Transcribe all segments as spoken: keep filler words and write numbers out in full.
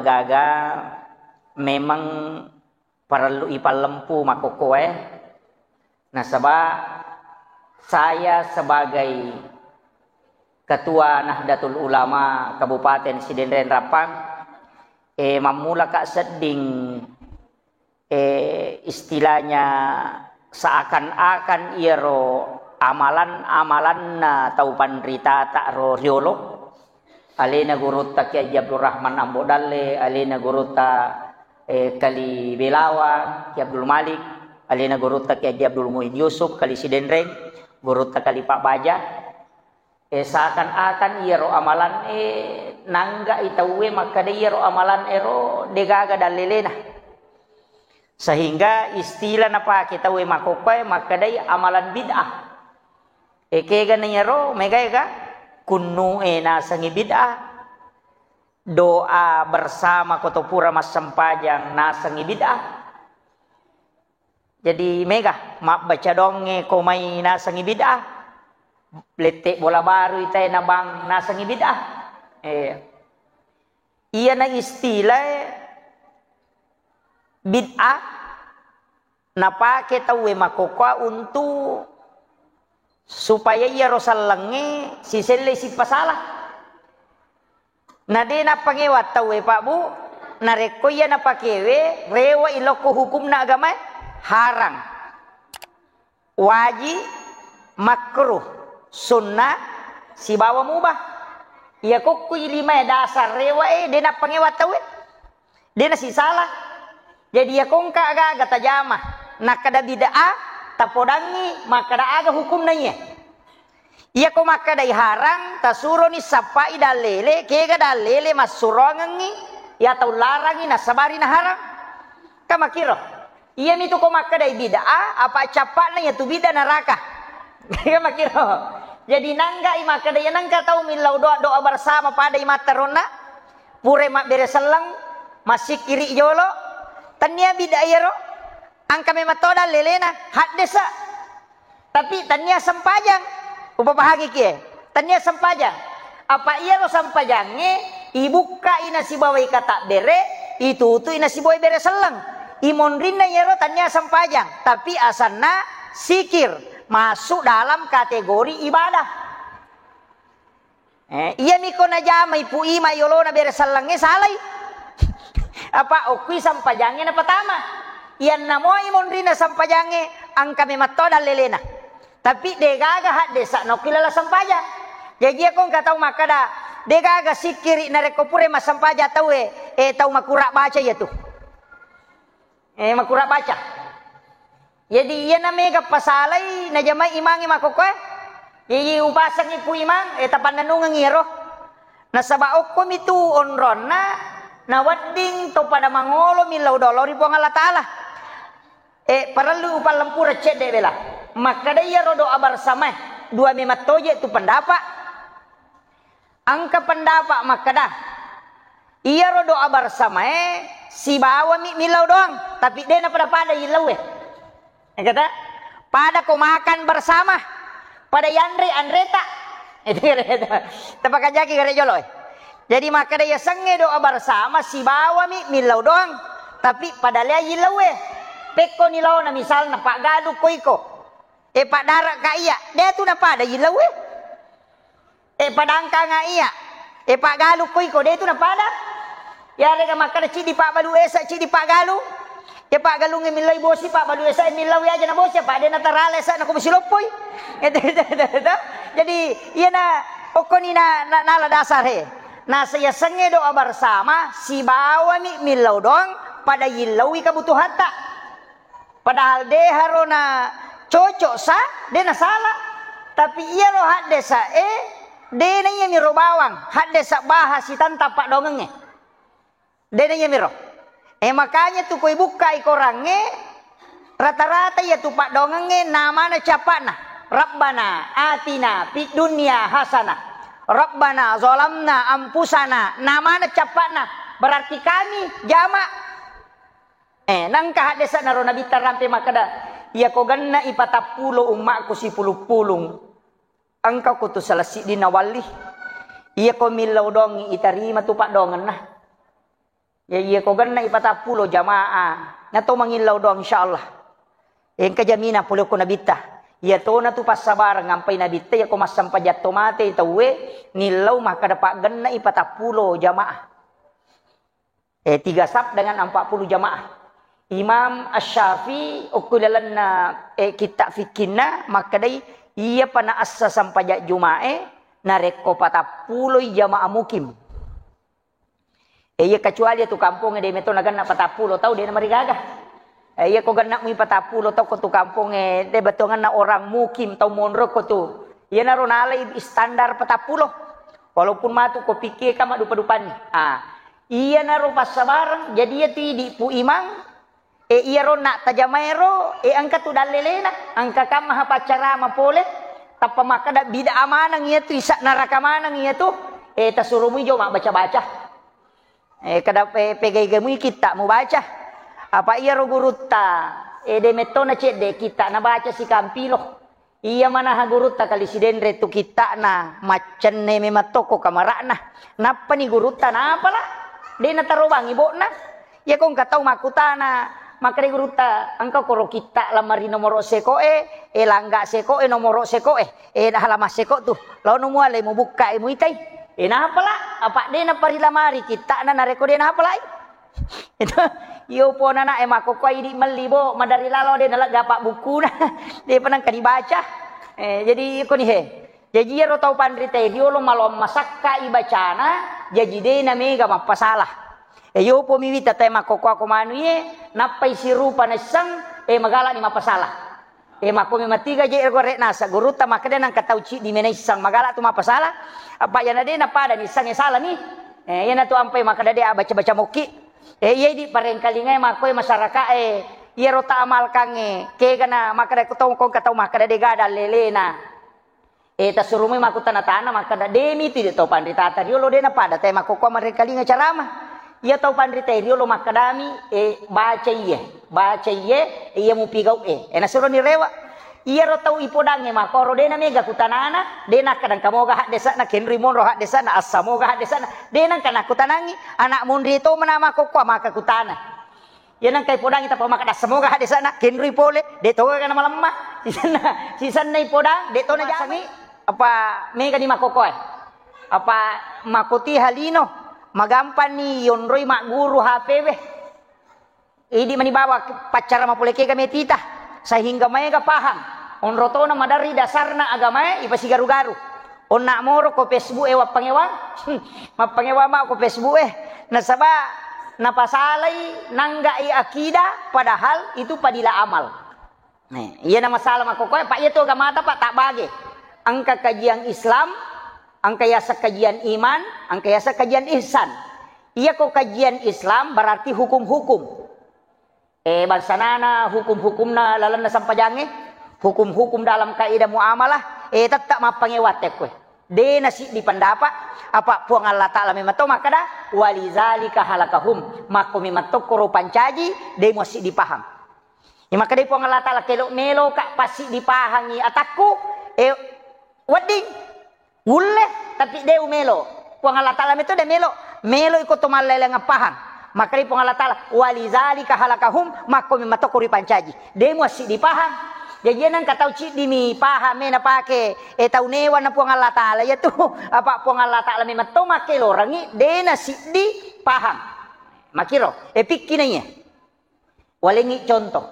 Gaga memang parellu ipallempu makkokkoe. Nasaba saya sebagai Ketua Nahdlatul Ulama Kabupaten Sidenreng Rappang, eh, mammulaka sedding, eh, istilahnya seakan-akan iyaro amalan-amalanna tau panritata ro riolo, alena gurutta Kiai Haji Abdul Rahman Ambo Dalle, alena gurutta, eh, Kali Belawa, Kiai Abdul Malik, alena gurutta Kiai Haji Abdul Muid Yusuf, Kali Sidenreng, gurutta Kali Pak Baja. Eh, seakan-akan iyaro amalan e nanggai tauwe makkeda iyaro amalan ero degaga dallelena. Sehingga istilah napake tauwe makkokkoe makkedai amalan bid'ah. E, kegana iyaro, mega ega? Kunnu e nasengi bid'ah. Doa bersama ko to pura massempajang nasengi bid'ah. Jadi mega, mabbaca doangnge ko mai nasengi bid'ah. Lette bola baru itae nabang nasengi bid'ah. Eh. Iyana istilah bid'ah napake tauwe makkokkoe untuk supaya iyaro sellengnge siselle sipasala. Na de nappangewa tauwe, Pak Bu, narekko iya napakewe, rewa ilokko hukumna agamae, harang, wajib, makruh, sunnah, sibawa mubah. Iya kokku ilimae dasar rewa e, de nappangewa tauwe. De nasisala. Jadi, iya kongka aga-aga tajama, nakkeda bid'ah, tapodangngi makkeda aga hukumna iya. Iya ko makkedai harang, tasuroni sappai dallele, kega dallele massurongengngi, iya tau larangi nasabari naharang. Ka makkiro. Iyami tu ko makkedai bid'ah, apa cappa'na iya tu bid'ah neraka. Ka makkiro. Jadi nanggai makkeda iya nengka tau millau doa, doa bersama pada imatteronna. Pura mabbere selleng, massikkiri jolo, tennia bid'ah iyaro, engka memang to dallelena, haddesa. Tapi tennia sempajang, upapahangi kie, tennia sempajang. Apa iyaro sempajangnge, ibukkai nasibawai katabbere, itutui nasibawai bere selleng. Imonrinna iyaro tennia sempajang, tapi asanna sikir, masuk dalam kategori ibadah. Eh, iyami ko najamai Pu Ima yolona bere sellengnge salai. Apa okkui sampajangnge napatama. Iyanna moi monrina sampajangnge, engka memang to dallelena. Tapi degaga haddesa naokkui lala sampajang. Jaji iya ko engka tau makkeda, degaga sikkiri narekko pura massampajang tauwe, eh, tau makura baca iya tu. Eh, makura baca. Jadi, iyana mega pasalai najamai imangnge makkokkoe. Jadi, upasengngi Pu Imang, eh, tapannennungeng iyaro. Nasaba okkomi tu onronna, nawedding to pada mangolo millau doang lao ri Puang Allah Ta'ala. Eh, parellu upallempureng cedde bela. Makkeda iyaro doa bersamae, dua memang toje tu pendapat. Engka pendapat makkeda, iyaro doa bersamae sibawami millau doang, tapi de napada-pada yillauwe. Engkata, pada ko makan bersama, pada yanre anreta. Tapakajaki gare jolo, eh. Jadi makkeda yasengnge doa bersama sibawami millau doang, tapi pada lea yillauwe. Pekko ni laona misalna paggalu ko iko. E paddara ka iya, de tu napada yillauwe. E padangkanga iya. E paggalung ko iko, de tu napada. Yarega makkeda ciddi pabbalu esa, ciddi paggalung. Ya paggalungnge millai bosi, pabbalu esa millau aja na bosi, apa de natarala esa na ko bosi loppoi. Jadi iyana okkoni na, na, nala dasar he. Nasa yasengnge doa bersama, sibawami millau doang, pada yillaui kebutuhatta. Padahal de haro na cocok sa, de na sala. Tapi iyaro haddesa e, de na iyamiro bawang, haddesa baha sitanta paddoangengnge. De na iyamiro. E, makanya tu koi bukkai korangnge, rata-rata iya tu paddoangengnge namana cappa'na. Rabbana atina fid dunya hasanah. Rabbana zalamna anfusana. Namana cappa'na. Berarti kami jama. Eh, nengka haddesa naro Nabitta rampe makkeda, "Iyako genna ipatappulo ummakku sipulung-pulung, engka ko tu salah siddinna walli. Iyako millau dongi itarima tu paddoangenna." Ya, iya ko genna i patappulo jamaah, na to mangillau doang, insyaallah. Engka jaminan pole ko nabitta. Iya tona tu passabareng, ampai nabitta, iya ko massempajang to mate tauwe, nillau makkada paggenna i patappulo jamaah. Eh, tiga saf dengan empat puluh jamaah. Imam Asy-Syafi'i, okko lalenna, eh, kitta fikkinna, makkedai, iya pa naassa sempajang Juma'e, narekko patappuloi jamaah mukim. Eh, iya kecuali tu kampongnge de meto nagenna patappulo tau, de namarigaga. Eh, iya ko genna mui patappulo tau ko tu kampongnge, de betonganna orang mukim, tau monro ko tu. Iyanaro nalai standar patappulo. Walaupun matu ko pikkie ka maddupa-dupanni. Ah, iyanaro passabareng, jadi iya tu idi pu imang, eh, iyaro na tajamaero, eh, engka tu dallelena, engka kamma ha paccarama pole, tappa makkada bid'ah maneng iya tu, isa neraka maneng iya tu, eh, tasuro mui jo mabbaca-baca. Eh, kada pe-, pegai-gai mui kitta mubaca. Apa iyaro gurutta, eh, de mettona cedde kitta nabaca sikampilo. Iya manaha gurutta kali sidenre tu kitta'na, maccenne memang tokko kamara'na. Nappani gurutta napala, de natarobangi bo'na. Iya ko engka tau makkutana, makkeda gurutta, engka koro kitta lamari nomoro seko'e, eh, langga seko'e, nomoro seko'e, eh, halaman seko tu. Laono muale mubukka e muitai. Eh, napala, apa de naparilamari kitta'na narekko de napalai. Itu, iyo pona na, eh, makkokkoe idi melli, bo, madari lalo de nalegga apa bukkuna. De pa nengka dibaca. Eh, jadi iko ni he. Jaji iyaro tau panrita e riolo maloang masakka i bacana, jaji de namega mappasala. Eh, iyo po miwita tae makkokkoako manu iye, nappai sirupa naisseng, eh, magala ni mappasala. Eh, makko memang tiga je ero gore nasa gurutta makkeda nengka tau ciddi mena isseng magala tu mappasala. Apa yana de napada ni isseng e salami. Eh, yana tu ampai makkeda de abaca-baca mokki. Eh, iya idi parengkalingai makko e masyarakat e, iyaro ta amalkangnge, kegana makkeda ko tau, ko engka tau makkeda de gada lelena. Eh, tasurumui makkutana-tana makkeda, "Demi tu de tau panritata riolo de napada tae makkokkoe marengkalinga carama." Iya tau panrita riolo makkedami, "Eh, baca iye, baca iye, iya mupigau e." Eh, nasuroni rewa. Iyaro tau ipodangnge makkoro de namega kutanana, de nakkeda engka moga haddesana, kenrui monro haddesana, assa moga haddesana, de nengka nakkutanangi, anak monri to mena makkokkoe maka kutana. Iya nengka ipodangi tappa makkeda semoga haddesana kenrui pole, de to ga namalemma. Sisenna, sisenna ipodang, de to najamai. Apa mega ni makkokkoe. Apa makkoti halino, magampanni yonroi magguru H P we. Idi mani bawa paccara mapole kega metita, sehingga maega paham. Onro tona maderri dasarna agamae ipasigaru-garu. Onna moro ko Facebook e wappangewang, mappangewang ma ko Facebook e. Nasaba napasalai nanggai akidah, padahal itu padila amal. Nah, iya na masalah makkokkoe, Pak, iya tu agamata, Pak, tak bage. Engka kajian Islam, engka yaseng kajian iman, engka yaseng kajian ihsan. Iya ko kajian Islam berarti hukum-hukum. Eh, bangsanana hukum-hukumna lalenna sempajangnge, hukum-hukum dalam kaidah muamalah, eh, tetap mappangewang tekkoe. De nasiddi pendapat, apa Puang Allah Ta'ala memang to makkeda, "Walizalika halakahum." Makko memang to koro pancaji, de muassiddi paham. Iya makkedai Puang Allah Ta'ala, "Kelo melo ka passiddi pahangi atakku, eh, wedding." Ulle, tapi de umelo. Puang Allah Ta'ala meto de melo. Melo iko to malleleng pahang. Makkedai Puang Allah Ta'ala, "Walizalika halakahum," makko memang to kori pancaji. De muassiddi pahang. Jaji nengka tau ciddi mi pahang me napake, eh, tau newa na Puang Allah Ta'ala. Iya tu, apa Puang Allah Ta'ala memang to makkelorangi, de nasiddi pahang. Makiro, eh, pikki na iya. Walengngi contoh,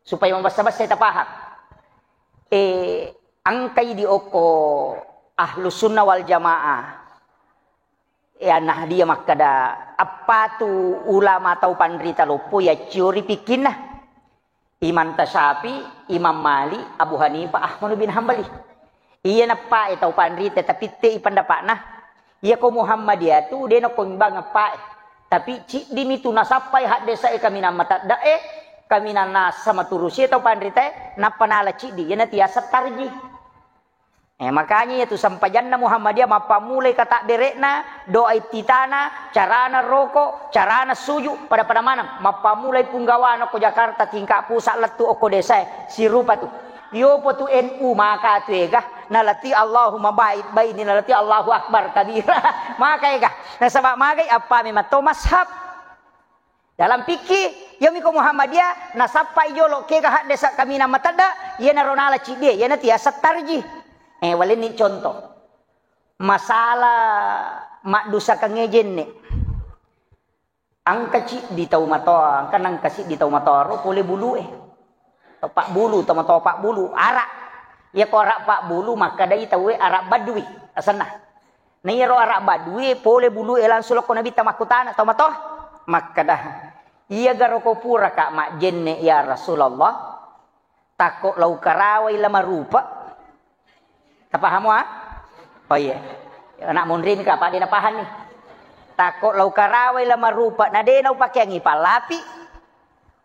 supaya mabessa-bessai tapahang. Eh, engkai di okko Ahlus Sunnah wal Jamaah. Eh, An-Nahdiyah makkeda, appatu ulama tau panrita loppo yacciori pikkinna. Imam Syafi'i, Imam Malik, Abu Hanifah, Ahmad bin Hambali. Iya nappae tau panrita, tapi te i pendapatna. Iya ko Muhammadiyah tu de nako imbang appae. Tapi ciddi mi tu nasappai haddesa e kaminang matedde e, kaminang nassa maturusi tau panrita e, nappa nala ciddi. Iya natiasa tarji. Eh, makanya iya tu sempajanna Muhammadiyah mappammulai katabbere'na, doa iftitana, carana roko, carana suju, pada-pada maneng. Mappammulai punggawana ko Jakarta tingkat pusat lettu okko desa e, sirupa tu. Yopo tu N U maka tu ega, nalati Allahumma ba'id baini, nalati Allahu Akbar kabira. Maka ega. Nasaba magai appa memang to mashab. Dalam fikih, iyami ko Muhammadiyah, nasappai jolo kega haddesa kaminang matedda, iyanaro nala ciddie, iyana tiaseng tarjih. Eh, walenni contoh. Masalah maddusakengnge jenne. Engka ciddi tau matoa, engka nengka siddi tau matoa ro pole bulue. Tau pabbulu, tau matoa pabbulu, arak. Iyako arak pabbulu, makkedai tauwe arak badui, asenna. Na iyaro arak badui, pole bulue langsung lokko Nabitta makkutana, tau matoa. Makkeda, iyagaro ko puraka majjenne ya Rasulullah? Takko lau karawai la marupa. Tapahamo, ah? Oh iya. Anak munri ni kapang de napahang ni. Takko lau karawai la marupa, na de naupakeangi pallapi,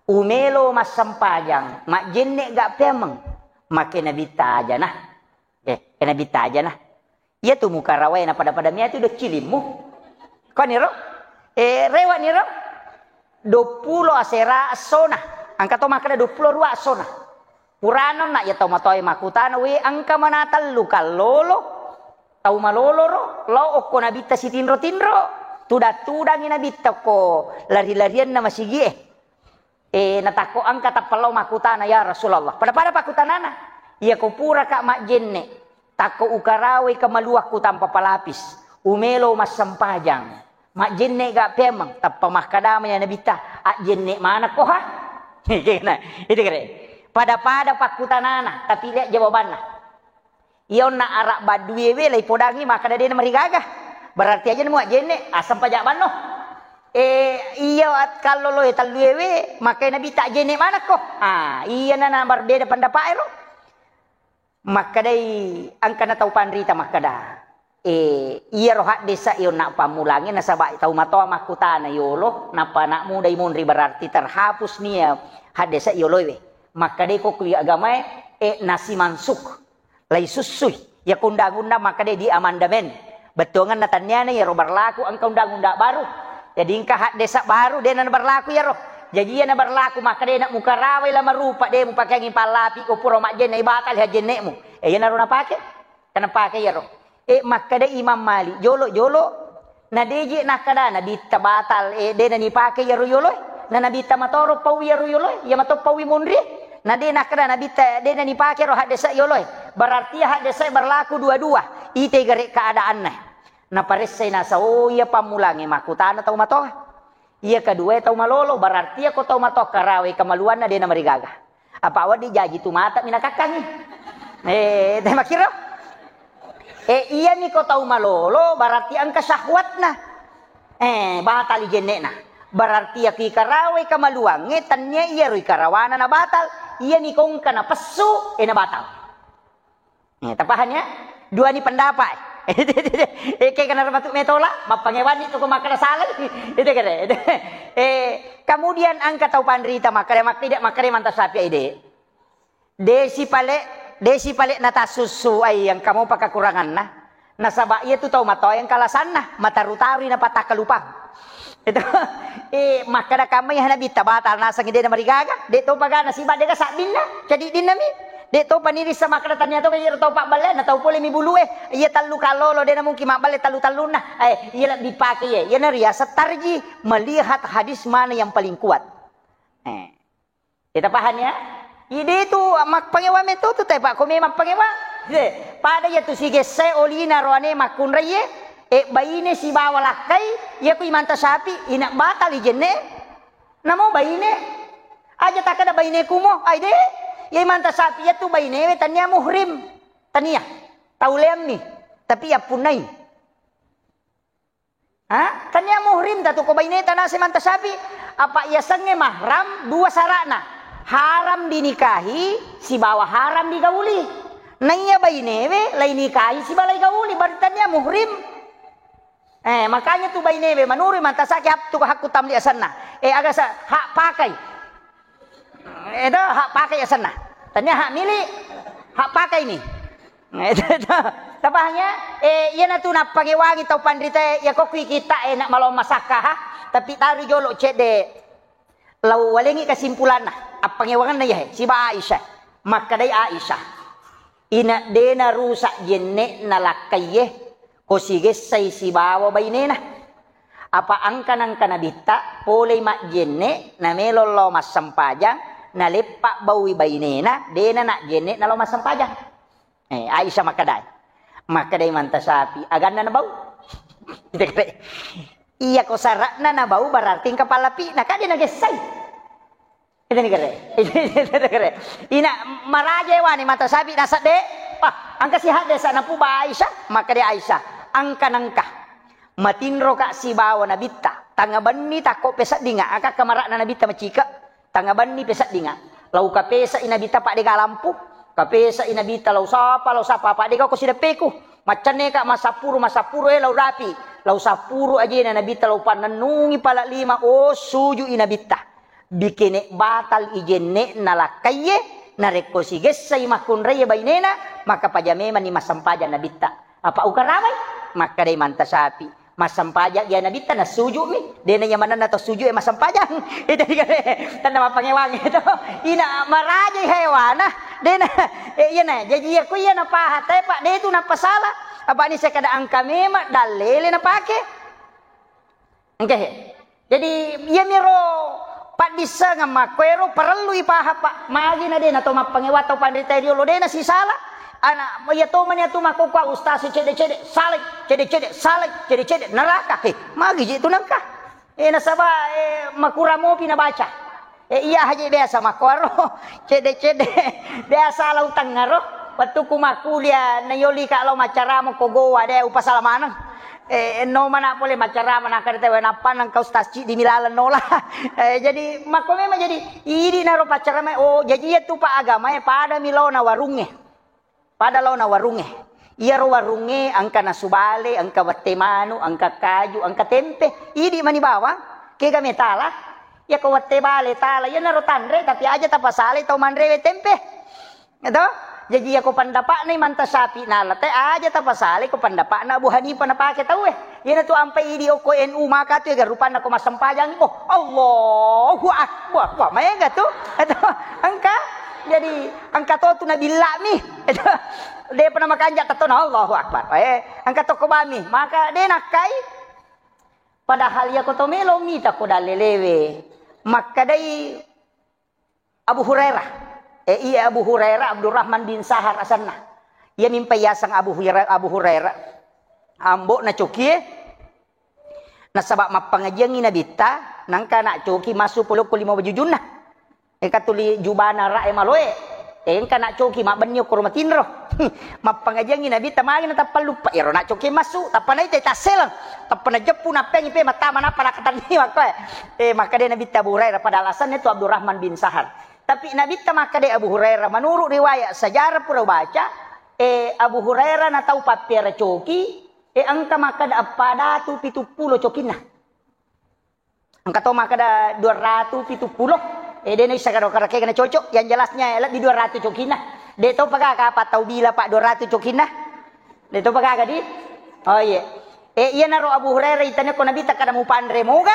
umelo massempajang, majjenne ga peameng, make nabitta aja nah. Eh, ke nabitta aja nah. Iyatu mukarawae na pada-pada miatu do cilimmu. Koniro? Eh, rewa niro? Dua puluh asera essona. Engka to makkeda dua puluh dua essona. Purana na iya tau matoae makkutana, "We, engka mana tellu kallolo? Tau malolo ro, lao okko nabitta sitinro-tinro. Tudang-tudangi nabitta okko lari-larianna masigie." Eh, natakko engka tappa lao makkutana, "Ya Rasulullah." Pada-pada pakkutanana, "Iyako puraka majjenne, takko ukarawai kamaluakku tanpa palapis, umelo massempajang, majjenne ga peameng?" Tappa makkadama ya nabitta, "Ajjenne manekko ha?" Kena, itu kere. Pada-pada pakkutanana, tapi lihat jawabanna. Iya onna arak badduewe laipodangi makkeda de namarigaga. Berarti aja nemu ajjenne, aseng paja banno. Eh, iya at-, kalloloe telluewe, makkai nabitta ajjenne manekko. Ah, iyana na berbeda pendapat ero. Makkedai engkana tau panrita makkeda, eh, iyaro haddesa iya onna pammulange nasaba tau matoa makkutana yolo, nappa anak muda imunri berarti terhapus nia haddesa yoloewe. Makkedai ko kui agamae, eh, nasi mansuk. Laisussui. Iyako undang-undang makkeda di amandemen. Bettuangenna tanniana iyaro berlaku engka undang-undang baru. Jadi engka haddesa baru, de na berlaku iyaro. Jadi iya na berlaku makkeda na mukarawai la marupa, de mupakeangi pallapi, ko pura majjenne, batal hajjennemu. Eh, iyanaro napake. Kana pake iyaro. Eh, makkeda Imam Malik, jolo-jolo Na deje nakkeda nabitta batal, eh, de nanipake iyaro yoloe. Na nabitta matoro paui iyaro yoloe, iya mato paui monrie. Na de nakkeda nabitta de nanipake ro haddesa yoloe. Berarti haddesa berlaku dua-dua. Ite gare keadaanna. Naparessai nasa, oh, iya pammulange makkutana tau matoa. Iya kedua tau malolo, berarti iya ko tau matoa karawai kamaluanna de namarigaga. Apa wedding jaji tu mata minakakkangi. Eh, teh makkiro. Eh, iyani ko tau malolo, berarti engka syahwatna. Eh, batali jenne'na. Berarti iya ki karawai kamaluangnge, tennia iyaro ikarawana na batal. Iyani ko engka na pessu, eh, na batal. Eh, tapahang ya? Duani pendapat. Eh, ke kana matu metola, mappangewani tu ko makkeda salai. Itu kere. Eh, kemudian engka tau panrita makkeda, makkeda, makkeda manta sapi ide. Desi pale, desi pale natassussu ai engka mopa kekuranganna. Nasaba iya tu tau matoa engka alasanna, mataru-tarui napatakkalupang. Itu, eh, makkeda kamma iya nabitta batal naseng de namarigaga, de topa gana siba de ga sabbinna, cadiddinna mi. De topa nirissa makkeda tania to iyaro tau pabballe na tau pole mi bulue, iya tellu kallolo de na mungkin mabballe tellu-tellunna. Eh, iya lebbi pake iya, iya na riaseng tarji melihat hadis mana yang paling kuat. Eh. Kita paham ya? Ide tu mappangewa meto tu, te, Pak, ko memang pangewa. Ye, pada iya tu sigesse olina roane makkunrai ye, e, baine sibawa lakkai, iya ku imanta sapi, ina batal ijenne. Namo baine. Aja takkeda baine kumo, ai de. Iya imanta sapi iya tu baine we tania muhrim. Tania. Tau leammi. Tapi ya punnai. Ha? Tania muhrim tatu ko baineta nase manta sapi. Apa iya sengnge mahram dua sara'na. Haram dinikahi sibawa haram digauli. Naiya bainewe lai nikahi sibawa lai gauli, berarti tania muhrim. Eh, makanya tu bainewe manurui manta saki hak-, tu hakku tamli asenna. Eh, aga sa-, hak pakai. Edo hak pakai asenna. Tania hak milik, hak pakai ni. Tapahang ya? Eh, iyana tu nappangewangi tau panrita, ya kokui kita, eh, nak malong masakka, ha? Tapi taru jolo cedde. Lau walengi kesimpulanna, appangewanganna iya, he, siba Aisyah. Makkedai Aisyah. Ina dena rusak jenne'na lakkaiye, ko sigessai sibawa bainena. Apa angka-nangka Nabitta polei majjenne, namelo lao massempajang, naleppa baui bainena, dena najjenne nalao massempajang. Eh, Aisyah makkedai. Makkedai Manta Syafi'i, aganna nabau? Iya ko sara'na nabau berarti engka pallapi'na, kan de nagessai. Itu ni kere. Itu ni kere. Ina maraja wani Manta Syafi'i nasadde. Wah, angka sihat desa napuba Aisyah, makkeda Aisyah, angka nangka. Matinroka sibawa Nabitta. Tangnga benni takko peseddinga, aka kamara'na Nabitta macika. Tangnga benni peseddinga. Lau kapesai Nabitta pa dega lampu. Kapesai Nabitta lau sapa, lau sapa, pa dega ko sideppeku. Maccanne ka masappuru, masappuru, eh, lau rapi. Lau sappuru ajena Nabitta lau pannennungi pala lima, oh, sujui Nabitta. Bikene batal i jenne'na lakkaiye, narekko sigessai makkunraiye bainena, maka paja memanni massempajang Nabitta. Apa ukaramai? Makkedai Manta Syafi'i, massempajang gia Nabitta, nassuju'mi, dena iya manenna to suju'e massempajang. Itu dikale, tenna mappangewang itu. Ina marajai hewana, dena, eh, iyana, jaji iya ku iya napaha, tapi Pak, de tu napasala. Apa ni sekada angka memang dalele napake. Engke he. Jadi, iyamiro paddissengeng makkoero parellui paham, Pak. Magi na de na to mappangewa tau panrita riolo, de na sisala. Ana, iya to mani atu makkokkoe ustaz cedde-cedde, salai, cedde-cedde, salai, cedde-cedde, neraka. He, magi je tu nengka. Eh, nasaba, eh, makura mopi nabaca. Eh, iya haji biasa makkuaro. Cedde-cedde. Biasa lau tengngaro. Wettukku makkulia, nayoli ka lau maccarama ko goa, de upasala maneng. Eh, no mana pole maccarama, naka de tewe nappa nengka ustaz ciddi milaleng nola. Eh, jadi makko memang jadi idi naro paccarama, oh, jadi iya tu Pak agama e pada mi laona warungnge. Pada laona warungnge. Iyaro warungnge engka nasu bale, engka wette manu, engka kaju, engka tempe. Idi mani bawang, kega metala. Iya ko wette bale tala, iyanaro tanre, tapi aja tapasalai tau manrewe tempe. Eto? Jaji iya ko pendapatna Imam Syafi'i nala te aja tapasalai ko pendapatna Abu Hanifah napake tauwe. Iyana tu ampai idi okko N U maka tu ega rupanna ko massempajang. Oh, Allahu Akbar. Wah, maega tu. Eto? Engka. Jadi, engka to tu nabillami. Eto? Depa na makanja tatona Allahu Akbar. Eh, engka to ko bami. Maka de nakkai. Padahal iya ko to melo mita ko dalelewe. Makkedai Abu Hurairah. Eh, iya Abu Hurairah, Abdurrahman bin Sahar asenna. Iya mimpa yaseng Abu Hurairah, Abu Hurairah. Ambo na cokie. Nasaba mappangajiangngi Nabitta, nangka na coki massu polokko lima wajujunna. Engka tuli jubana ra e maloe. Engka na coki mabbenni okko matinro. Mappangajiangngi Nabitta magi na tappa luppa. Ero na coki massu, tappa naita tasseleng. Tappa najeppu nappengi pe mattama nappa nakatanni makkoe. Eh, makkeda Nabitta Abu Hurairah pada alasannya tu Abdurrahman bin Sahar. Tapi Nabitta makkeda Abu Hurairah, menurut riwayat sejarah pura baca, eh, Abu Hurairah na tau pappiara coki, eh, engka makkeda eppa datu pitu pulo cokinna. Engka to makkeda dua ratu pitu pulo, eh, de naissa karo-karo kega na cocok, yang jelasnya lebih dua ratu cokinna. De to pagaga apa tau bila, Pak, dua ratu cokinna? De to pagaga di? Oh, iya. Eh, iyanaro Abu Hurairah itanya ko Nabitta kada mupanre moga,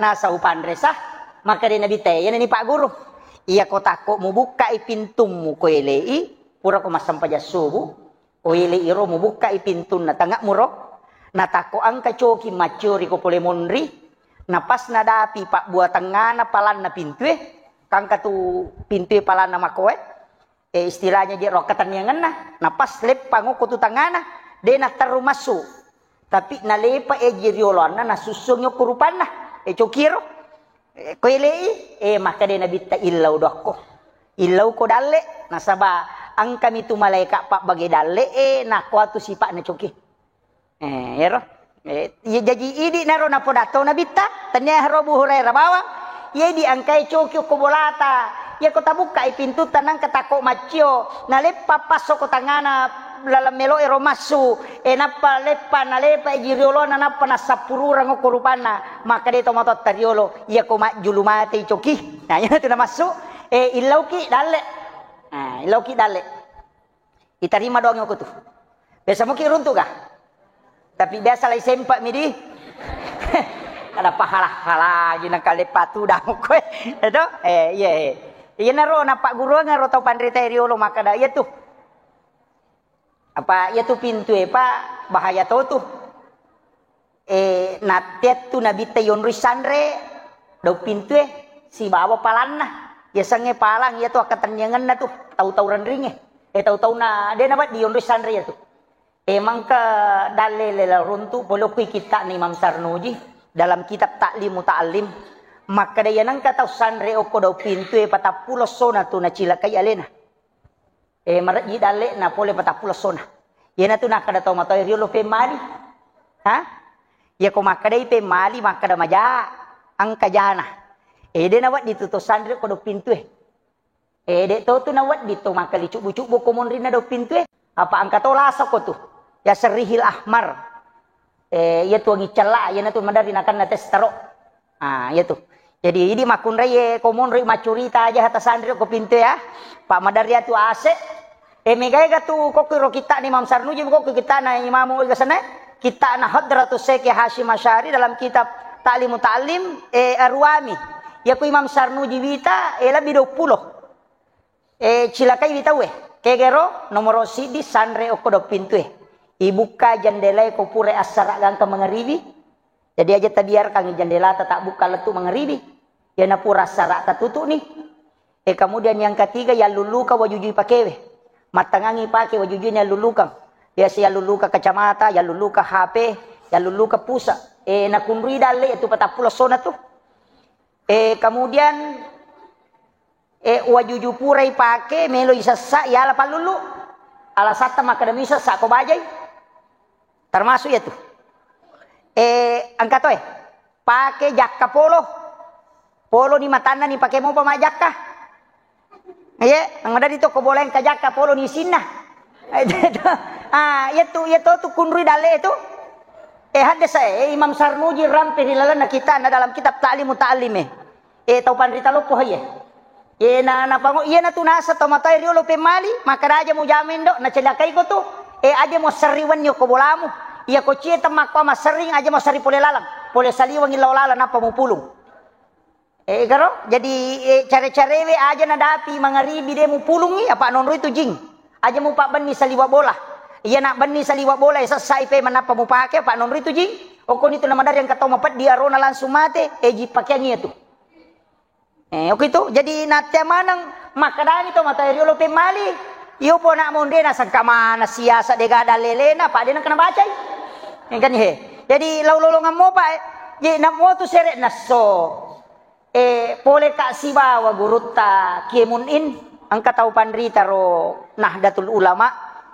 nasa upanre sah. Makkeda Nabitta, eh, iyana ni Pak Guru. Iya ko takko mubukkai pintummu ko elei, pura ko massempajang subuh, ko elei iro mubukkai pintunna tange'mu ro. Na takko engka coki macciori ko pole monri, na pas nadapi pabbua tengngana palanna pintue, kangka tu pintue palanna makoe, eh, istilahnya je ro katenniangenna, na pas leppang okko tu tengngana, de natterru massu. Tapi nalepa eji rioloanna nasussungi okko rupanna, eh, cokiero. Eh, ko elei, eh, makkeda Nabitta illau dokko. Illau ko dalle, nasaba engkami tu malaika pabbage dalle, eh, nakko atu sipa'na coki. Eh, ero. Eh, iya jaji idi naro napodatto Nabitta, tania haro Abu Hurairah bawang. Iya idi engkai coki ko bolata. Iya ko tabukkai pintu tanang katakko maccio. Naleppa passo ko tangana laleng melo ero massu. Eh, nappa leppa, nalepa iji riolona, nappa nassappururang ko rupanna. Makkeda to matotta riolo, iya ko majjulu matei coki. Nah, iya tu namassu. Eh, illauki dalle. Nah, illauki dalle. Itarima doang aku tu. Biasa muki runtu kah? Tapi biasa lai sempat midi. Ada pahala-hala gina kali patu dah mukue. Itu? Eh, iya, eh. Iya naro, napa guru ngaro tau panrita riolo maka dah. Iya tu. Apa iya tu pintu e, Pak, bahaya to tu. Eh, natteattu nabitta yonroi sanre daung pintue sibawa palanna. Yasengnge palang iyatu akkatenniangenna tu, tau-tau renringnge. Eh, tau-tauna de nawedding yonroi sanre iyatu. Eh, mangka dalle lela runtu pole okki kitta'na Imam Sarnuji dalam kitab Ta'lim Muta'allim. Makkeda, iya nengka tau sanre okko daung pintue patappulo essona tu nacilakai alena. Eh, marejji dalle'na pole patappulo essona. Iyanatu nakkeda tau matoa riolo pemmali. Ha? Iyako makkedai pemmali, makkeda maja, engka jana. Eh, de nawedding tu to sanre ko do pintue. Eh, de to tu nawedding to makkali cubbu-cubbu ko monrinna do pintue. Apa engka to lasa ko tu. Ya serihil ahmar. Eh, iya tu angi cella, iyanatu maderri nakenna tes taro. Ah, iya tu. Jadi, idi makkunrai, eh, ko monroi maccurita aja hata sanri ko pintu ya. Pak maderri atu ase. Eh, megaega tu kokki ro kitta'na Imam Sarnuji, kokki kitta'na Imam Ega sana. Kitta'na Hadratus Syekh Hasyim Asy'ari dalam kitab Ta'limu Ta'lim, eh, Arwami. Ya ku Imam Sarnuji wita, eh, lebih dua puluh. Eh, cilakai wi tauwe. Kegero nomoro siddi sanre okko do pintue. Ibukka jendelae ko pura assara gangka mangaribi. Jadi aja tabiarkangi jendelata tabbukka lettu mangaribi. Iyana pura assara tatutu'ni. Eh, kemudian yang ketiga, yalluluka wajujui pakewe. Mattangangi pake wajujui yallulukang. Biasa yalluluka kacamata, yalluluka H P, yalluluka pusa. Eh, nakunrui dalle itu patappulo sona tu. Eh, kemudian, eh, wajuju purai pake, melo isessa, iala pallulu. Alasatta makkeda misessa ko bajai. Termasuk ya tu. Eh, engka toe. Pake jakka polo. Polo ni matanna ni pake mopa majakka. Iye, anggadari to ko bola engka jakka polo ni isinna. Ah, iya tu, iya to tu kunrui dalle tu. Eh, haddasa, eh, Imam Sarnuji rampe ri lalenna kitta'na dalam kitab Ta'limu Ta'lim, eh. Eh, tau panrita loppo, iye. Iye, na, napango, iye na tu nasa tau matoa riolo pemmali, makkeda aja mujamendo, nacilakai ko tu. Eh, aja mo serri wenni ko bolamu. Iya ko cie temmakko masserring, aja mo serri pole lalang. Pole saliwengi lao lalang, nappa mupulung. Eh, garo? Jadi, eh, care-carewe aja nadapi mangaribi de mupulungi, apa nonroi tu jing. Aja mupabbenni saliwa bola. Iya na benni saliwa bola, eh, sessai pe manappa mupake, apa nonroi tu jing. Okkoni tu namadari engka tau mapeddi arona langsung mate, eh, ji pakeangi tu. Eh, oke tu. Jadi, nattea maneng makkedani to matoa riolo pemmali. Iyo pona monde nasengka mana siasa dega dalelena, apa de nengka nabacai. Eh, kan, he. Jadi, lau lolongang mopa, eh. Jadi, namo tu sere nasso. Eh, pole ka sibawa gurutta Kiai Mun'in, engka tau panrita ro Nahdlatul Ulama,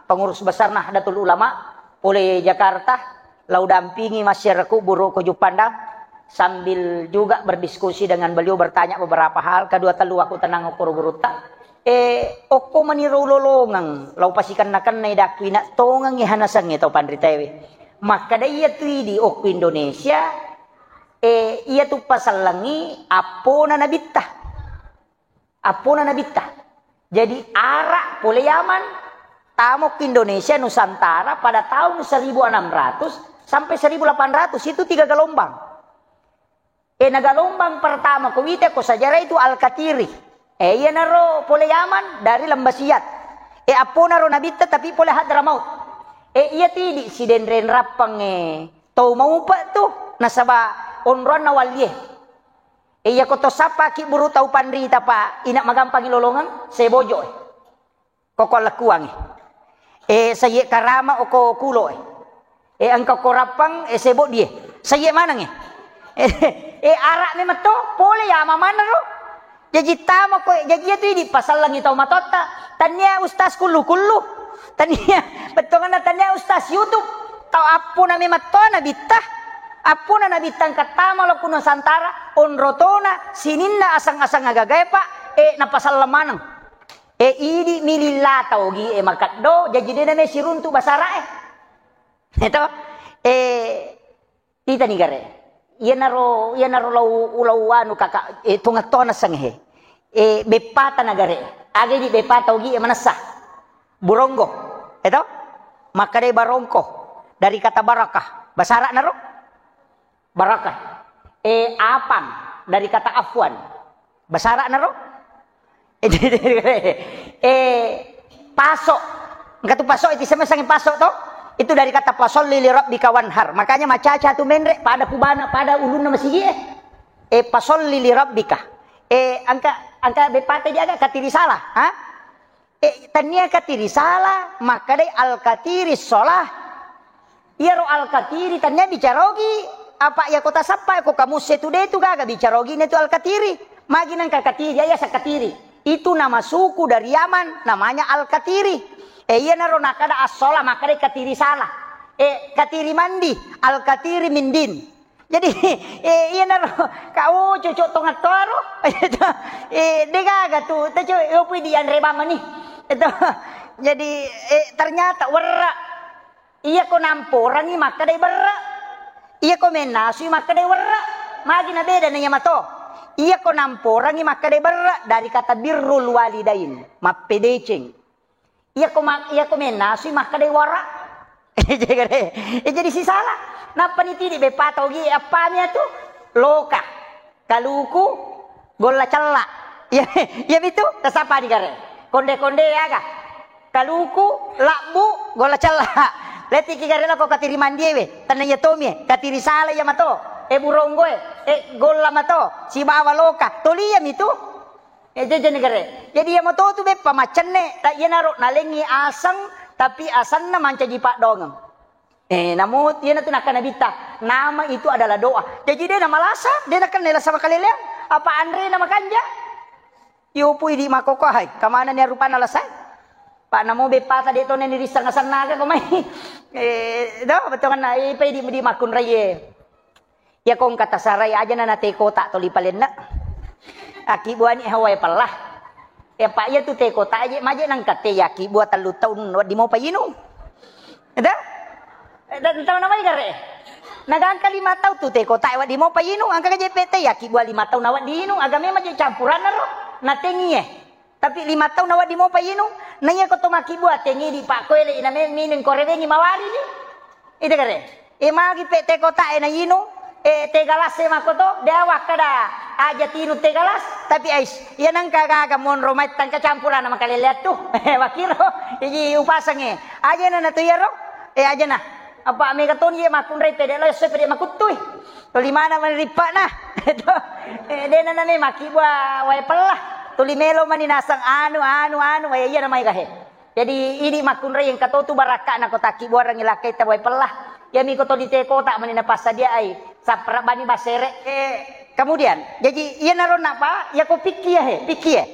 pengurus besar Nahdlatul Ulama, pole Jakarta, lau dampingi masyarakat buru ko Juppandang, sambil juga berdiskusi dengan beliau, bertanya beberapa hal, kedua telu aku tenang okoro gurutta. Eh, okko maniro lolongeng, lau pasikenna-kenna idakku ina tongengi hanasengnge tau panritaewe. Makkeda iya tu idi okko Indonesia, Eh, iya tu pasellengi appona nabitta. Appona nabitta. Jadi, Arab pole Yaman, tamo ke Indonesia Nusantara pada tahun seribu enam ratus sampai seribu delapan ratus, itu tiga gelombang. Eh, na gelombang pertama ko wita ko sejarah itu Al-Katiri. Eh, iyanaro pole Yaman dari Lembah Siat. Eh, appona ro nabitta tapi pole Hadramaut. Eh, iya tu idi sidenreng rappang, eh. Tau maupe tu, nasaba onroanna wallie. E, iyako to sappaki buru tau panrita pa, ina magampangi lolongeng, sebojo e. Koko lekuang e. E, saye karama oko kulo e. E, engka ko rappang, e, seboddi e. Saye maneng e. E, e, ara memetto, pole ya mamana ro. Jaji tama ko, jaji iya tu idi pasallangi tau matotta. Tania ustaz kullu-kullu. Tania, bettuanna tania ustaz YouTube. Tau appona memetto nabitta. Appona nabitta engka tama lo ku Nusantara, onrotona, sininna asang-asang agagae pa, e, napasallang maneng. E, idi mililla tau gi, e, makeddo, jaji dena me siruntu basara e. Eto, e, Titani gare. Iyanaro, iyanaro lau, lau anu kaka, e, tunga tona seng he. E, beppata na gare. Aga idi beppata ogi e manessa. Buronggo. Eto? Makkadai barongko. Dari kata barakah. Basara naro? Barakah. E, apang. Dari kata afwan. Basara naro? Eh, paso. Engka tu paso, itu sama sangi paso to. Itu dari kata fasalli li rabbika wanhar. Makanya macaca tu menre pada pubana, pada ulunna masigi e. E, fasalli li rabbika. E, angka, angka bepata dia aga katiri salah, ha? E, tania katiri salah, makkedai al-katiri sholah. Iyaro al-katiri tania bicarogi, apa iya kota sappa ko kamus e tu de tu gaga bicarogi ne tu al-katiri. Magi nangka katiri, iya sakatiri. Itu nama suku dari Yaman, namanya al-katiri. E, iyanaro nakada as-sholah, makkedai katiri salah. E, katiri mandi, al-katiri mindin. Jadi, e, iyanaro, ka, oh, cocok tongattoaro. E, de gaga tu, taco, e, opui di anre bamani. Itu. Jadi, e, ternyata werra. Iya ko namporangi makkedai berra. Iya ko mennasui makkedai werra. Magi na beda na iya mato. Iya ko namporangi makkedai berra dari kata birrul walidain, mappedeceng. Iya ko ma-, iya ko mennasui makkedai wara. Jadi, e, jadi sisala. Nappa ni tidi bepata ogi appami atu. Loka. Kaluku, golla cella. Iya, iya mitu, tasapani gare. Konde-konde aga. Kaluku, labbu, golla cella. Letiki gare lako katiri mandie we. Tenna iya tomi e, katiri sala iya mato. E buronggo e, e golla mato. Sibawa loka. Toli iya mitu. E, jajani gare. Jadi iya mato tu beppa macenne, ta iyanaro nalengi aseng, tapi asenna mancaji paddongeng. E, namo iyana tu nakkana Nabitta, nama itu adalah doa. Jaji de namalasa, de nakenna lasa makaleleang, apa anrena makanja. Iyo pui di makoko hai, kamana ni rupanna lasa. Pak namo beppata de tone ni risseng asenna aga ko mai. E, do, betonganna, e, pai di, di makkunraie. Iya ko engka tasarai aja na, na teh kotak toli palenna. Aki buani hawa ya pella. Ya, Pak, iya tu teh kotak aja, maje nangka teh yaki buah tellu taun wedding mopa inung. Itu? Dan tahu namanya gare? Nagangka lima taun tu teh kotak wedding mopa inung, angka je P T yaki buah lima taun wedding inung, agame maje campuranna ro. Na tengie. Tapi lima taun na wedding mopa inung, na iya ko to makkibua tengidi pakkoele ina me-, minung ko rewengi mawari ni. Ida gare. E magi pe te kota e na inung, e te galas e makkoto, de awa kada aja tinu te galas, tapi ais, iya nangka gaga monro mai tangka campurana makalele attu. Wakiro, iji upasange. Aja na natu iyaro, e aja na. Apa mega toni ye makkunrai pede lo, so pede makuttui. Tuli mana mani rippa'na. Itu. Eh, dena name makkibua wae pella. Tuli melo mani naseng anu, anu, anu, wae iya namai gahe. Jadi idi makkunrai engka totu barakka'na ko takkibuarangngi lakkaita wae pella. Iyami ko tuli te kota mani napassadiaai. Sappara bani basere. Eh, kemudian, jadi iya naro napa, iya ko pikki ya he, pikki ya.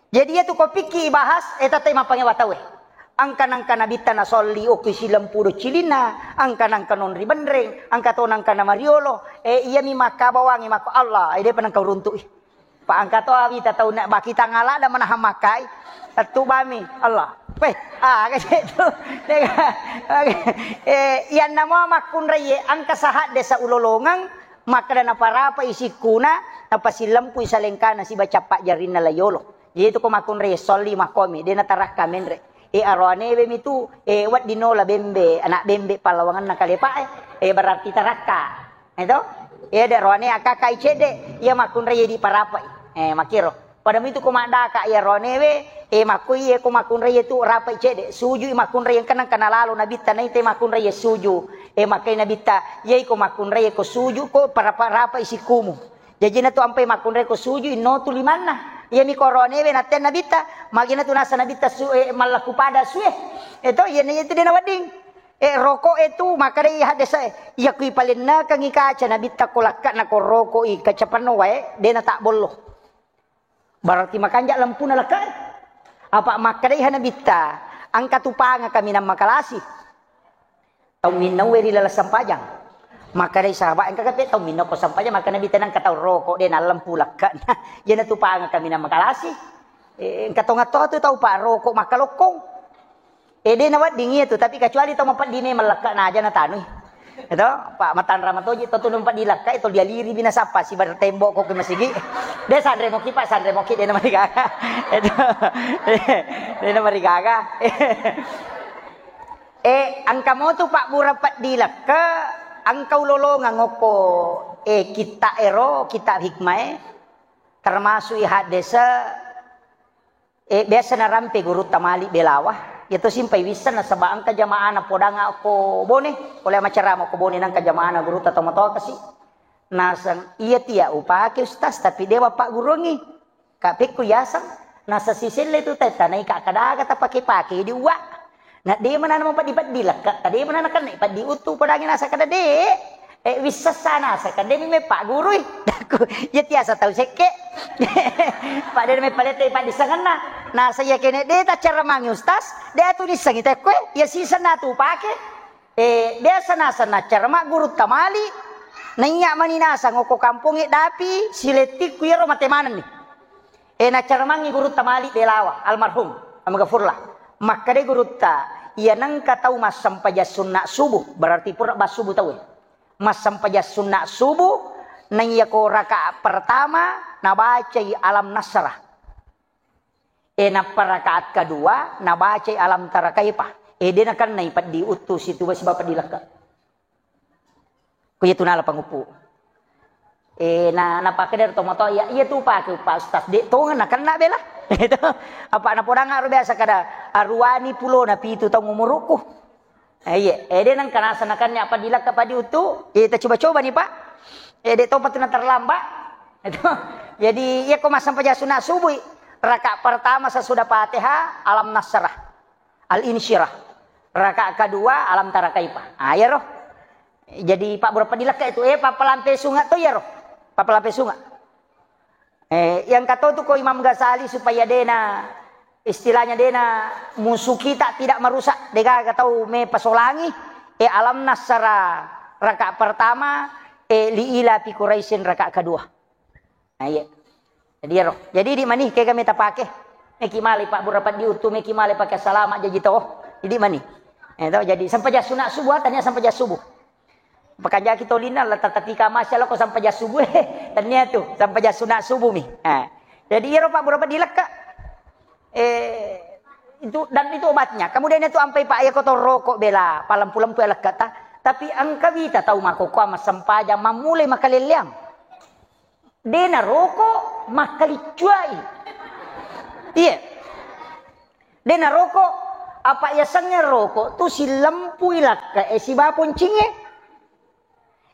Jadi, iyatu ko pikki ibahas, e, tette mappangewa tauwe. Engka nangka Nabitta nasolli okko silempu do cilinna, engka nangka nonri benreng, engka to nangka namariolo, e, iyami makkabawangi makko Allah, e, depa nangka uruntu'i. Pa engka to awita tau na baki tangala da manahang makkai, tettu bami Allah. Weh, ah, aga cek tu. Dega, aga. E, iyanna mo makkunrai, e, engka sahadde sa ulolongeng, makkeda naparapa isikkuna, napasilempui salengkana siba cappa jarinna layolo. Jadi tu ko makkunrai solli makkomi, de natarakka menre. E, aroanewe mitu, e, wedding nola bembe, anak bembe pallawangenna kalepa e. E, berarti tarakka. E to? E, de roane akaka i cedde, iya makkunrai di parapai. E, makiro. Pada mitu ko maddaka iya roanewe, e, makkoi e ko makkunrai tu rapai cedde. Suju i makkunrai engka nangka nalalo Nabitta naite makkunrai suju. E, makkai Nabitta, iya ko makkunrai ko suju ko parapa-, rapai sikkumu. Jajina tu ampai makkunrai ko suju inno tu limanna. Iyami ko roanewe natte Nabitta, magina tu nasa Nabitta su, e, mallaku pada sue. E to, iyana iya tu dena wedding. E, roko e tu, makkedai haddesae, iya kui palennakengi kaca Nabitta ko lakka na ko roko i kaca penno wae, dena tak bollo. Berarti makanja lempuna lakka e. Apa makkedai ha Nabitta, engka tu panga kaminang makalasi. Tau minnaue ri laleng sempajang. Makkedai sahabat, engka kape tau minnau ko sempajang, makkeda Nabitta nangka tau roko, de nallempu lekkana. Iyana tu panga kaminang makalasi. E, engka tonga-tonga tu tau pa roko makkalokkong. E, de nawedding iya tu, tapi kecuali tau mapeddi memang lekkana aja natanui. Itu, pa matanra matoji to tu numpa di lekka, itu dia liri bina sapa si bar tembok ko ke masigi. De sanre moki, Pak, sanre moki, de namarigaga. Itu. De namarigaga. E, engka motu pabbura peddi lekka, engka ulolongeng okko, e, kitta ero, kitta hikmah e, termasuk i haddese, e, biasa narampe gurutta Malik Belawa, Iya to simpai wisseng nasaba engka jamaana podang ko Bone, pole macarama ko Bone nangka jamaana gurutta tomatoa kasi. Naseng, "Iya tia upake Ustaz, tapi dewa pagguruangngi." Ka pekku yaseng, nasa siselle tu tetta naika kadaga tapake-pake di uwa. Na de manana mapeddi-peddi lekka, ta de manana kenna peddi uttu podangi nasa kada de. Eh, wissessa nasa kan de mi meppagurui. Dakku, iya tiasa tau sekke. Pak de mepalette paddi sangenna. Nasa iya kene de tacaramangi Ustaz, de atu nissengi tekkue, iya sisenna tu pake. Eh, biasa naseng naccarama gurutta mali, naiya mani naseng okko kampongnge dapi, silettikku iyaro mate manenni. Eh, naccaramangngi gurutta mali belawa, almarhum, Amgafurlah. Makkeda gurutta, iya nengka tau massempajang sunna subuh, berarti pura bassubuh tau. Massempajang sunna subuh, naiya ko rakaat pertama, nabacai alam nasrah. Eh, nappa rakaat kedua, nabacai alam tara kaifa. Eh, de nakennai peddi uttu situ siba peddi lekka. Ku iya tu nala panguppu. Eh, na, napakkeda to moto, iya, iya tu pake uppa Ustaz. De tongeng nakenna bela. Itu. Apa napodang aro biasa kada aruani pulo na pitu taung umurukku. Eh, iya, eh, de nengka nasa nakenna apa dilakka padi uttu. Eh, ta coba-coba nih, Pak. Eh, de topa tu na terlambat. Itu. Jadi, iya ko massempajang sunna subuh, rakaat pertama sesudah Fatihah, alam nasrah. Al-insyirah. Rakaat kedua, alam tara kaifa. Ah, iyaro. Jadi, Pak, berapa dilakka itu? Eh, papalampe sunga to iyaro. Papalampe sunga. Eh, yang kata tu ko Imam Ghazali supaya dena, istilahnya dena musuh kita tidak merusak, degaga tau me pasolangi, eh, alam nasrah rakaat pertama, eh, li ila fi Quraisyin rakaat kedua. Nah, iya. Jadi iyaro. Jadi di mani kega meta pake. Meki male Pak berapa di uttu, meki male pakai salama jaji to. Jadi mani. Eh, to, jadi sempajang sunna subuh, tania sempajang subuh. Pakajaki tolinna la tatatika masya lo ko sempajang subuh. Tania tu, sempajang sunna subuh mi. Eh. Jadi iyaro Pak berapa dilakka. Eh, itu, dan itu obatnya. Kemudian itu ampai Pak ya kotor rokok bela, palempu-lempu ya lekka ta. Tapi engka wita tau makokoa massempajang mammulai makalelleang. De naroko makkaliccuai. Iya. De naroko, apa yasengnge roko tu silempui lakka e siba poncingnge.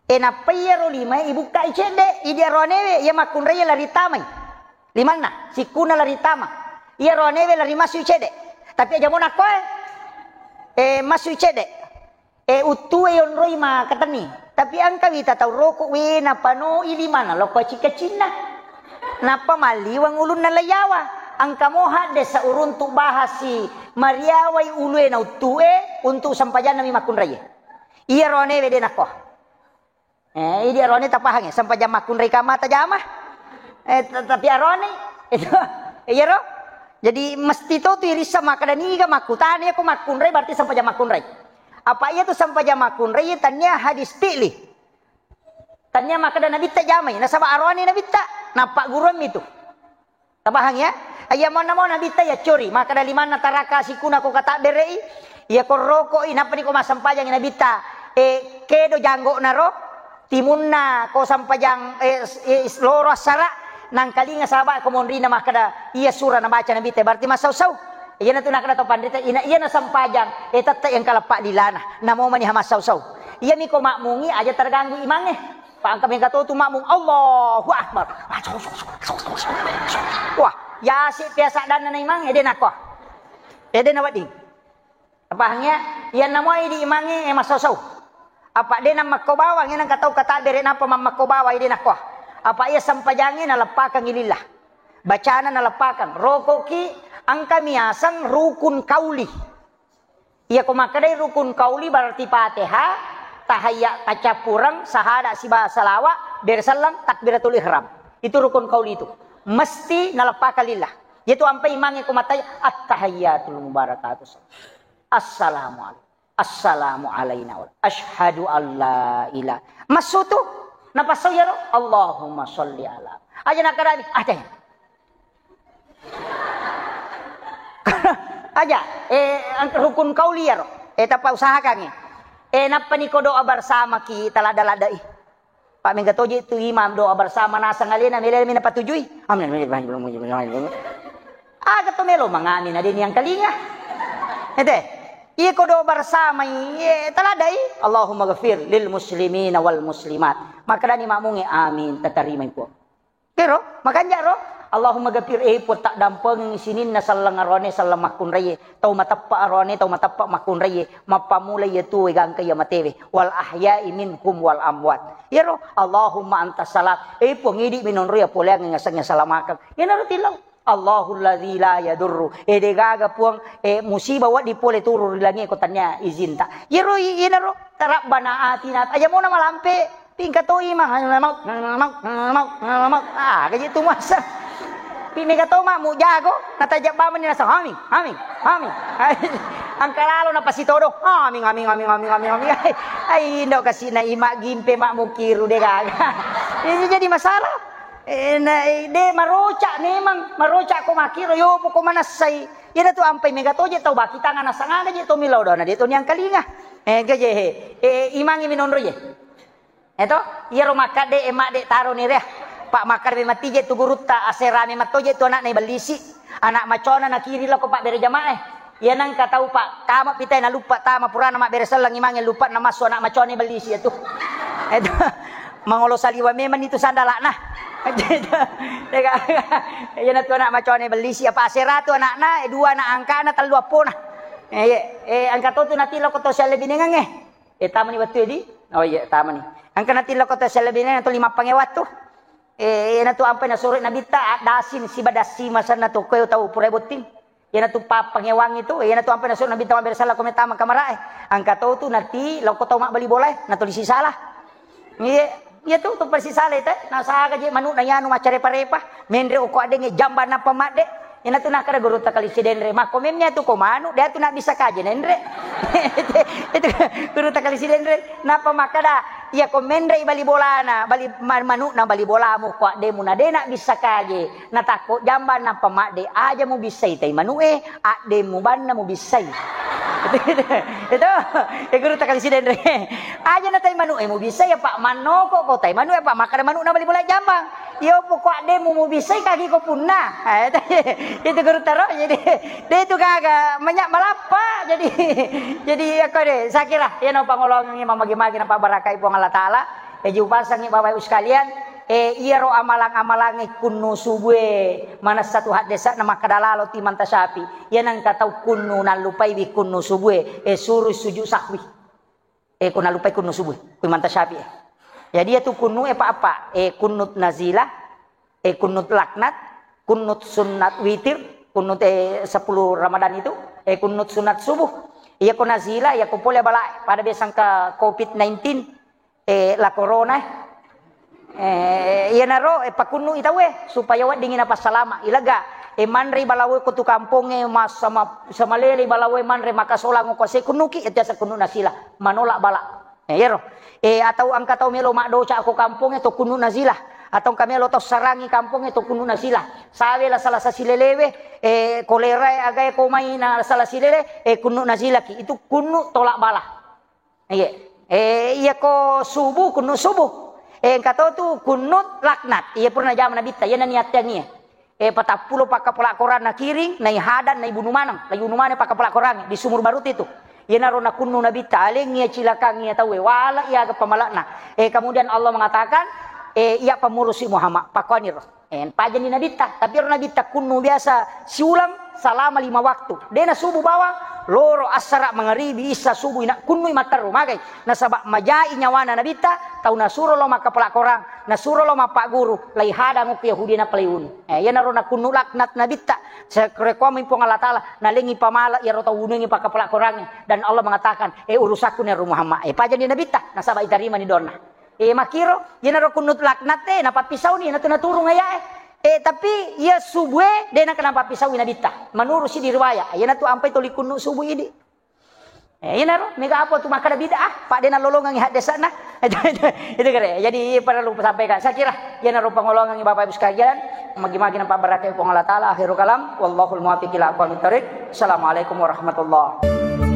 E nappa iyaro limae ibukkai cedde, idi aroanewe iya makkunrai lari tamai. Limanna, sikkuna lari tama. Iya aroanewe lari masui cedde. Tapi aja mo nakkoe, e masui cedde. E, uttue yonroi makatenni. Tapi engka wita tau roko, we, napanoi limanna lokko cika-cinna. Nappa malliweng ulunna laiyawa. Engka mo hadde sauruntu bahasi mariawai ulue na uttue untuk sempajanna mi makkunraie. Iya roanewe de nakko. Eh, idi arone tapahangngi, sempajang makkunrai kamma tajama. Eh, t-, tapi arone itu, iyaro. Jadi mesti to tu irissa makkeda niga makkutana, iya ko makkunrai berarti sempajang makkunrai. Apa iya tu sempajang makkunrai, iya tania hadis fi'li. Tania makkeda nabitta jamai, nasaba arone nabitta, nappa guruan mi tu. Tapahang ya? Iya monna mo nabitta iya cori, makkeda limanna taraka sikuna ko katabbere'i, iya ko rokoi, nappa niko massempajangi nabitta, e, kedo janggokna ro, timunna ko sampajang, e, s-, e, s-, loro assara, nangkalinga sahabat ko monrina makkeda, iya sura nabaca nabitta, berarti massau-sau. Iyana tu nakkeda to panrita, ina iya nasampajang, e, tette yang kaleppa lilana, namo maniha massau-sau. Iya miko makmungi aja terganggu imangnge. Pangka mega to tu makmung, Allahu Akbar. Wah, yasi biasa danna na imang, ede nakko. Ede na wedding. Pahang ya? Iya namoi di imangnge, e, massau-sau. Apa de na makko bawang, e, nangka tau kata bere napa mammakko bawang, ede nakko. Apa iya sempajangnge na leppakang lillah. Bacana na leppakang. Rokoki, engka miaseng rukun kauli. Iya ko makkedai rukun kauli berarti Fatihah, tahayya kacappureng, sahada siba salawa, bere selleng, takbiratul ihram. Itu rukun kauli itu. Mesti naleppaka lillah. Yaitu ampai imangnge ko matai, at-tahayyatul mubarakatuh. Assalamu alaikum. Assalamu alaina. Asyhadu alla ilaha. Massu tu. Napassau yaro. Allahumma sholli ala. Aja nakadami. Aja. Aja, eh, ang-, rukun kauli iyaro. Eh, tappa usahakangngi. Eh, nappa niko doa bersama ki talada-ladai. Pak mega toje tu imam doa bersama nasang alena mele mena patujui. Amin. Aga to melo mangami na deni yang kalinga. Ete, iya ko doa bersama, iye, taladai, Allahumma ghafir lil muslimina wal muslimat. Makkedani makmungnge, "Amin, tatarimai, Puang." Kero, makanja ro, Allahumma ghafir, eh, Puang, taddampengengngi sininna selleng aroane, selleng makkunraie, tau mateppa aroane, tau mateppa makkunraie, mappammula iya tuwe gangka iya matewe, wal ahya'i minhum wal amwat. Iyaro, Allahumma antas salam, eh, Puang, idi minonro iya poleangngi ngasengnge salamakeng. Iyanaro tilau. Allahul ladzi la yadurru. Eh, degaga, Puang, eh, musibah wedding pole turun ri langie ko tania izinta. Iyaro i-, iyanaro, Rabbana atina. Aja mona malampe, tingka to imang. Mau, mau, mau, mau. Ah, gaji tu masa. Pi mega to mak mu jago, natajak bamani nasa, "Amin, amin, amin." Angka lalo na pasitodo, "Amin, amin, amin, amin, amin, amin." Ai, indo kasi na imak gimpe mak mukiru degaga. Ini jadi masalah. Eh, na, eh, de maroca memang, maroca ko makiro, yo poko manassai. Iyana tu ampai mega toje tau baki tangan nasangana je to milau dona de to niangkalinga. Eh, gaje he. Eh, imangi minonro je. Eto, iyaro makkadde, eh, madde taro ni rea. Pak makkadde mati je tu gurutta, aserame mattoje tu anakna ibellisi. Anak macona nakiri lako Pak bere jamaah. Iya nengka tau, Pak, tama pitai naluppa tama purana mabbere selleng imangnge luppa namassu anak macone bellisi iyatu. Itu mangolo saliwa memang itu sandalakna. Iyana tu anak macone bellisi apa aseratu anakna, eh, dua anak angkana, tellu appona. Eh, iya, eh, angka to tu natiloko to sialle binengangnge. Eh, tamani wettu edi? Oh iya, tamani. Angka natiloko to sialle binengang to lima pangewa tu. Eh, iyana tu ampai nasuro Nabitta, addasin siba dassi masanna to koe tau purai botting. Iyana tu pa-, pangewang itu, iyana tu ampai nasuro Nabitta mabbere sala ko metama kamarae. Angka to tu nati, loko tau mabbali bolae, natuli sisala. Iya, iya tu, tu pasi sala itu, nasaga je manu na yanu macarepa-repa, menre oko adenge jamba napa madde. Iyana tu nakara guru takali sidenre, mako memnya tu ko manu, dia tu nak bisa kaje nenre. Itu guru takali sidenre, napa makada, iya ko menre bali bolana, bali ma-, manu na bali bolamu, ko addemu na de nak bisa kaje. Natakko jamba nappa madde, aja mubissai tai manu'e, addemmu banna mubissai. Itu, itu, ya guru takali sidenre. Aja na tai manu'e mubissai, apa mannoko ko tai manu'e, apa makkada manu'na bali bola jambang. Iyo poko addemmu mubissai kagi ko punna. Ah, itu, itu guru taro, jadi, de itu gaga, manya malappa, jadi, jadi, aku de, saya kira, ya no pangolongi mamagi-magi nampak barakai Puang Allah Ta'ala. Eji upasangi Bapak Ibu sekalian, eh, iyaro amalang-amalangnge kunnu subue, manessa tu haddesa'na makkada lalo ti Imam Tasyafi. Iya nengka tau kunnu nallupaiwi kunnu subue, eh, suru sujud sahwi. Eh, ko nallupai kunnu subue, ku Imam Tasyafi, eh. Jadi iya tu kunnu, eh, pa-, apa, eh, kunnut nazilah, eh, kunnut laknat, kunnut sunnat witir, kunnut, eh, sepuluh Ramadan itu, eh, kunnut sunat subuh. Iya ko nazilah, iya ko pole bala pada biasa engka covid nineteen, eh, la corona, eh. Eh, iyanaro, eh, pakunnu i tauwe, supaya weddingi napassalama. Ilega, eh, manrei balawe ko tu kampongnge, mas-, sama, samalele balawe manre makasolang ko se kunnuki, itu biasa kunnu nasila, manolak bala. Eh, iyaro. Eh, atau engka tau melo maddoca ko kampongnge to kunnu nasila. Atau engka melo tau sarangi kampongnge to kunnu nasila. Sawe la salasa silelewe, eh, kolera e agae ko mai na salasa silele, eh, kunnu nasilaki. Itu kunnu tolak bala. Iya. Eh, iya ko subuh, kunut subuh. Eh, engka to tu kunut laknat. Iya purna jama Nabitta, iya nani atteang iya. Eh, patappulo pakkapola Quran nakiring, nai hadan, nai bunu maneng, nai bunu maneng pakkapola Quran di Sumur Barut itu. Iyanaro nakunnu Nabitta, aleng iya cilakang iya tauwe, wala iya aga pamalakna. Eh, kemudian Allah mengatakan, eh, iya pamurusi Muhammad, pakuaniro. Eh, pajani Nabitta, tapi ero Nabitta kunnu biasa siulang salama lima waktu. Dena subuh bawang, loro, assara, mangaribi, issa, subuh, ina kunnui matteru, magai. Nasaba majai nyawana Nabitta, tau nasuro lo makkapola Korang, nasuro lo mappagguru, lai hadang okko Yahudi napalai unu. Eh, iyanaro nakunnu laknat Nabitta, sarekkoammi Puang Allah Taala, nalengi pamala iyaro tau unungi pakkapola Korangnge. Dan Allah mengatakan, eh, urusakku ni ero Muhammad. Eh, pajani Nabitta, nasaba itarimani donna. Eh, makkiro, iyanaro kunnut laknat e, napappisauni, iyanatu naturung ayae. Eh, tapi iya subue, de naka napappisaui Nabitta. Menurut si di riwayat, iyanatu ampai toli kunnut subuh idi. Eh, iyanaro, mega apa tu makkada bid'ah, pak de nalolongangi haddesana. Itu, itu, itu kere. Jadi, perlu sampaikan. Saya kira, iyanaro pangolongangi Bapak Ibu sekalian, magi-magi nampak barakai Puang Allah Taala, akhirul kalam, wallahul muwaffiq ila aqwamit thariq. Assalamualaikum warahmatullahi